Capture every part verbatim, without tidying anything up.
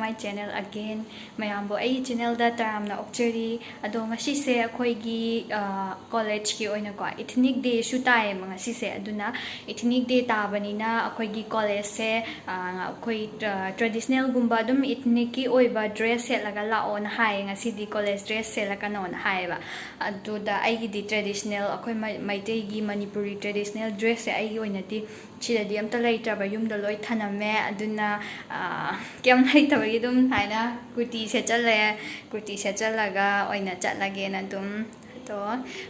My channel again. ꯃꯌꯥꯝꯕꯨ ꯑꯩꯒꯤ channelꯗ ꯇꯔꯥꯝꯅ ꯑꯣꯛꯆꯔꯤ꯫ ꯑꯗꯣ ꯉꯁꯤꯁꯦ ꯑꯩꯈꯣꯏꯒꯤ, ꯑ, collegeꯀꯤ ꯑꯣꯏꯅꯀꯣ, ethnic dayꯁꯨ ꯇꯥꯏꯌꯦꯕ ꯉꯁꯤꯁꯦ꯫ ꯑꯗꯨꯅ ethnic day ꯇꯥꯕꯅꯤꯅ ꯑꯩꯈꯣꯏꯒꯤ collegeꯁꯦ, ꯑ, ꯑꯩꯈꯣꯏ, ꯑ, traditionalꯒꯨꯝꯕ ꯑꯗꯨꯝ ethnicꯀꯤ ꯑꯣꯏꯕ dress ꯁꯦꯠꯂꯒ ꯂꯥꯛꯑꯣꯅ ꯍꯥꯏꯌꯦ꯫ ꯉꯁꯤꯗꯤ college dress ꯁꯦꯠꯂꯛꯀꯅꯣꯅ ꯍꯥꯏꯌꯦꯕ꯫ ꯑꯗꯨꯗ ꯑꯩꯒꯤꯗꯤ traditional, ꯑꯩꯈꯣꯏ ꯃꯩ-, ꯃꯩꯇꯩꯒꯤ ꯃꯅꯤꯄꯨꯔꯤ traditional dressꯁꯦ ꯑꯩꯒꯤ ꯑꯣꯏꯅꯗꯤ ꯁꯤꯗꯗꯤ ꯑꯝꯇ ꯂꯩꯇ꯭ꯔꯕ, ꯌꯨꯝꯗ ꯂꯣꯏ ꯊꯅꯝꯃꯦ꯫ ꯑꯗꯨꯅ, ꯑ, ꯀꯩꯝ ꯂꯩꯇꯕꯒꯤ ꯑꯗꯨꯝ ꯍꯥꯏꯅ ꯀꯨꯔꯇꯤ ꯁꯦꯠꯆꯜꯂꯦ꯫ ꯀꯨꯔꯇꯤ ꯁꯦꯠꯆꯜꯂꯒ ꯑꯣꯏꯅ ꯆꯠꯂꯒꯦꯅ ꯑꯗꯨꯝ꯫ ꯑꯗꯣ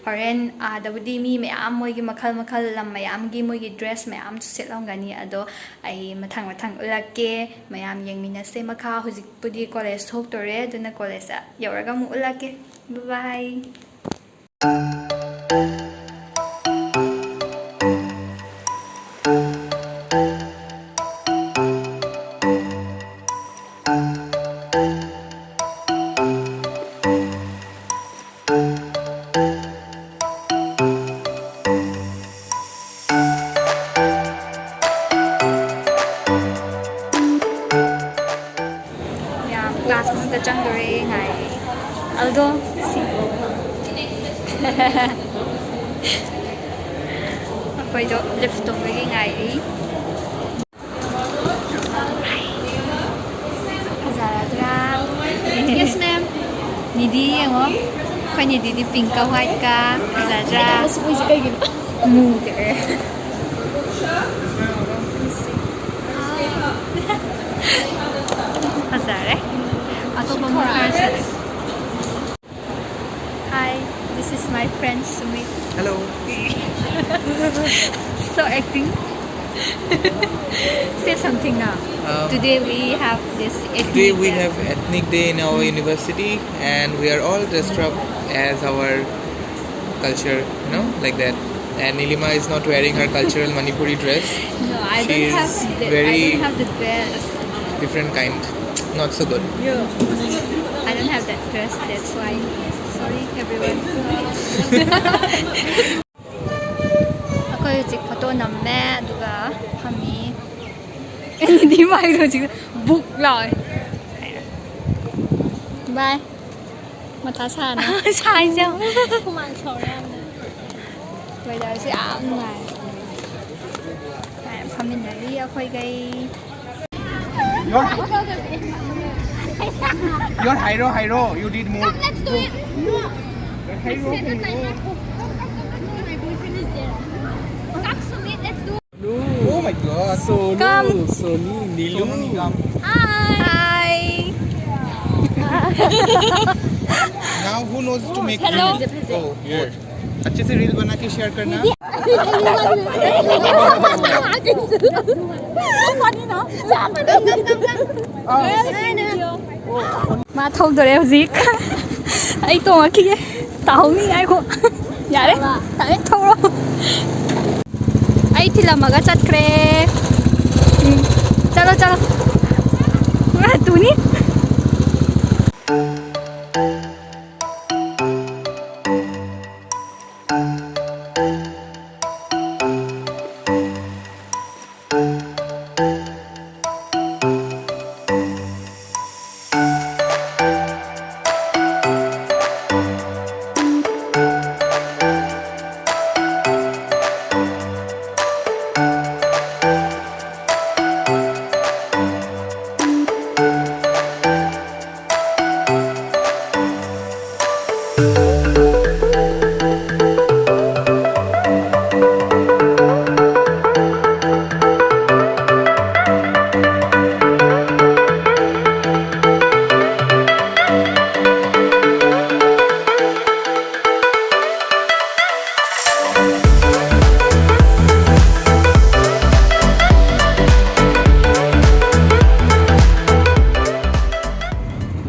ꯍꯣꯔꯦꯟ ꯑꯥꯗꯕꯨꯗꯤ ꯃꯤ ꯃꯌꯥꯝ, ꯃꯣꯏꯒꯤ ꯃꯈꯜ ꯃꯈꯜ, ꯂꯝ ꯃꯌꯥꯝꯒꯤ ꯃꯣꯏꯒꯤ dress ꯃꯌꯥꯝꯁꯨ ꯁꯦꯠꯂꯝꯒꯅꯤ꯫ ꯑꯗꯣ ꯑꯩ ꯃꯊꯪ ꯃꯊꯪ ꯎꯠꯂꯛꯀꯦ꯫ ꯃꯌꯥꯝ ꯌꯦꯡꯃꯤꯟꯅꯁꯦ ꯃꯈꯥ꯫ ꯍꯧꯖꯤꯛꯄꯨꯗꯤ college ꯊꯣꯛꯇꯣꯔꯦ, ꯑꯗꯨꯅ collegeꯇ ꯌꯧꯔꯒ ꯑꯃꯨꯛ ꯎꯠꯂꯛꯀꯦ꯫ Bye bye꯫ ꯌꯥꯝ class ꯃꯅꯨꯡꯗ ꯆꯪꯗꯣꯔꯦ, ꯉꯥꯏꯔꯦ꯫ ꯑꯜꯗꯣ, ꯁꯤ꯫ ꯑꯩꯈꯣꯏꯗꯣ lift ꯇꯣꯡꯕꯒꯤ ꯉꯥꯏꯔꯤ꯫ ꯐꯖꯔꯗ꯭ꯔꯥ? Yes, ma'am. ꯅꯤꯗꯤ ꯌꯦꯡꯉꯣ꯫ ꯑꯩꯈꯣꯏ ꯅꯤꯗꯤꯗꯤ pinkꯀ whiteꯀ꯫ ꯐꯖꯗ꯭ꯔꯥ? ꯃꯁꯤ ꯃꯣꯏꯁꯦ ꯀꯩꯒꯤꯅꯣ? ꯃꯨꯈ꯭ꯔꯦ꯫ ꯐꯖꯔꯦ꯫ ꯑꯇꯣꯞꯄ ꯃꯣꯏ ꯈꯔ ꯁꯦꯠꯂꯦ꯫ Hi, this is my friend Sumit. Hello. So acting. Say something now. Um, Today we have this ethnic Today we day. Have ethnic day in our university, and we are all dressed up as our culture, you know, like that. And Nilima is not wearing her cultural Manipuri dress. No, I She don't have is the, very I don't have the dress. Different kind. Not so good. Yeah. I don't have that dress, that's why. Sorry, everyone. ꯑꯩꯈꯣꯏ ꯍꯧꯖꯤꯛ photo ꯅꯝꯃꯦ, ꯑꯗꯨꯒ ꯐꯝꯃꯤ꯫ ꯑꯩꯅꯗꯤ ꯃꯥꯏꯗꯣ ꯍꯧꯖꯤꯛ book ꯂꯥꯎꯋꯦ꯫ ꯕꯥꯏ꯫ ꯃꯊꯥ ꯁꯥꯅꯨ꯫ ꯁꯥꯏꯁꯦ ꯌꯦꯡꯉꯣ꯫ ꯍꯨꯃꯥꯡ ꯁꯧꯔꯦ ꯌꯥꯝꯅ꯫ Weatherꯁꯦ ꯌꯥꯝ ꯅꯨꯡꯉꯥꯏ꯫ ꯃꯌꯥꯝ ꯐꯝꯃꯤꯟꯅꯔꯤ ꯑꯩꯈꯣꯏꯒꯩ꯫ Your, your high row, high row. You did more. Come, let's do it. High row, high row. Come, Sumit, let's do. Oh my God. Sonu, Come. Sonu, Nilu. Sonu Nigam. Hi. Now who knows to make Hello. Reel? Oh, good. अच्छे से reel बना के share करना। ꯃꯥ ꯊꯧꯗꯣꯔꯦ ꯍꯧꯖꯤꯛ꯫ ꯑꯩ ꯇꯣꯡꯉꯛꯈꯤꯒꯦ꯫ ꯇꯥꯍꯧꯅꯤ ꯉꯥꯏꯈꯣ꯫ ꯌꯥꯔꯦ꯫ ꯌꯥꯔꯦ, ꯊꯧꯔꯣ꯫ ꯑꯩ ꯊꯤꯜꯂꯝꯃꯒ ꯆꯠꯈ꯭ꯔꯦ꯫ ꯎꯝ, ꯆꯠꯂꯣ, ꯆꯠꯂꯣ꯫ ꯇꯨꯅꯤ꯫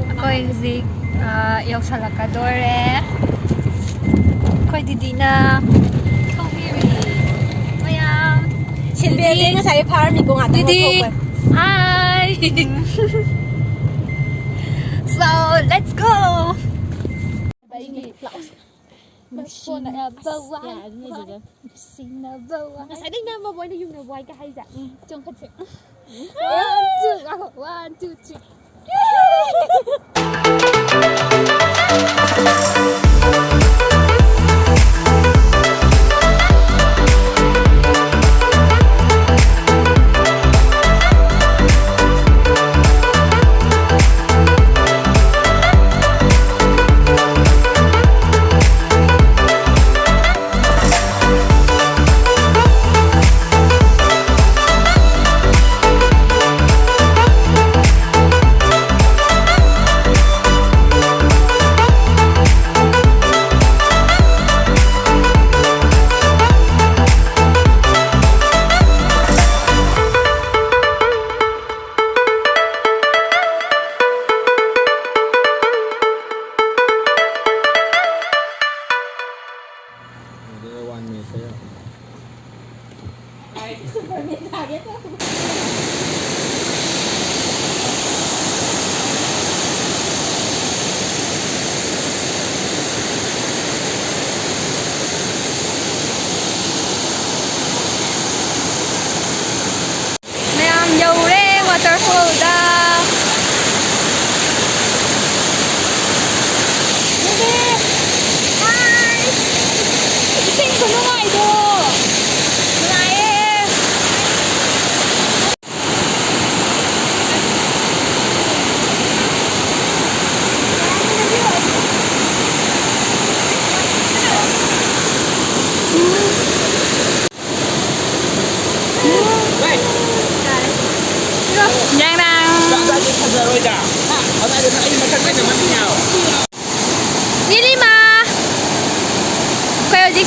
ꯑꯩꯈꯣꯏ ꯍꯧꯖꯤꯛ, ꯑ, ꯌꯧꯁꯜꯂꯛꯀꯗꯣꯔꯦ꯫ ꯑꯩꯈꯣꯏ ꯗꯤꯗꯤꯅ ꯊꯧꯕꯤꯔꯤ꯫ ꯃꯌꯥꯝ꯫ ꯁꯤꯜꯚꯤꯌꯥꯁꯦ ꯗꯤꯗꯤ꯫ ꯉꯁꯥꯏ ꯐꯥꯔꯝꯃꯤꯀꯣ, ꯉꯥꯛꯇꯪ ꯗꯤꯗꯤ꯫ ꯂꯧꯊꯣꯛꯈꯣꯏ꯫ Hi. So, let's go. ꯅꯨꯡꯁꯤꯅꯕ ꯋꯥ-, ꯅꯨꯡꯁꯤꯅꯕ ꯋꯥ-, ꯉꯁꯥꯏꯗꯩ ꯅꯝꯃꯕꯣ ꯑꯩꯅ ꯌꯨꯡꯅꯕ ꯋꯥꯏꯒ ꯍꯥꯏꯁꯦ? ꯎꯝ, ꯆꯣꯡꯈꯠꯁꯦ꯫ One, two, ꯉꯥꯏꯈꯣ, one, two, three.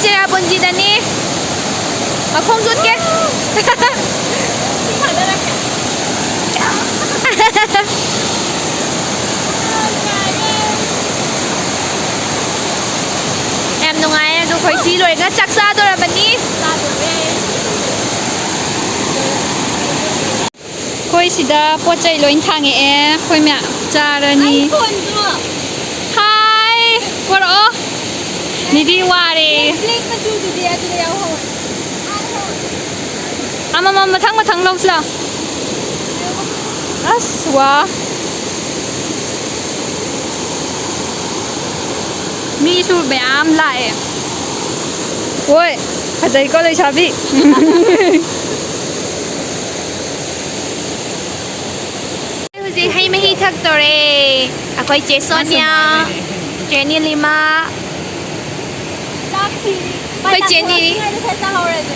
ꯆꯦꯔꯥꯄꯨꯟꯖꯤꯗꯅꯤ꯫ ꯃꯈꯣꯡ ꯆꯣꯠꯀꯦ꯫ ꯌꯥꯝ ꯅꯨꯡꯉꯥꯏꯌꯦ꯫ ꯑꯗꯣ ꯑꯩꯈꯣꯏ ꯁꯤ ꯂꯣꯏꯔꯒ ꯆꯥꯛ ꯆꯥꯗꯣꯔꯕꯅꯤ꯫ ꯑꯩꯈꯣꯏ ꯁꯤꯗ ꯄꯣꯠ ꯆꯩ ꯂꯣꯏ ꯊꯥꯡꯉꯛꯑꯦ꯫ ꯑꯩꯈꯣꯏ ꯃꯌꯥꯝ ꯆꯥꯔꯅꯤ꯫ ꯑꯩ ꯐꯣꯟꯗꯣ꯫ ꯍꯥꯏ꯫ ꯄꯣꯔꯛꯑꯣ꯫ ꯅꯤꯗꯤ ꯋꯥꯔꯦ꯫ ꯕ꯭ꯂꯦꯛ ꯃꯆꯨꯗꯨꯗꯤ ꯑꯗꯨꯗ ꯌꯥꯎꯍꯧꯋꯦ꯫ ꯑꯃꯃꯝ ꯃꯊꯪ ꯃꯊꯪ ꯂꯧꯁꯤ ꯂꯥꯎ꯫ ꯑꯁ ꯋꯥ꯫ ꯃꯤꯁꯨ ꯃꯌꯥꯝ ꯂꯥꯛꯑꯦ꯫ ꯍꯣꯏ꯫ ꯐꯖꯩꯀꯣ ꯂꯩꯁꯥꯕꯤ꯫ ꯍꯧꯖꯤꯛ ꯍꯩ ꯃꯍꯤ ꯊꯛꯇꯣꯔꯦ꯫ ꯑꯩꯈꯣꯏ ꯆꯦ ꯁꯣꯅꯤꯌꯥ, ꯆꯦ ꯅꯤꯂꯤꯃꯥ, ꯑꯩꯈꯣꯏ ꯆꯦ ꯅꯤꯂꯤ꯫ ꯆꯥꯛ ꯊꯤꯔꯤꯉꯩꯗ ꯁꯠ ꯆꯥꯍꯧꯔꯁꯦ꯫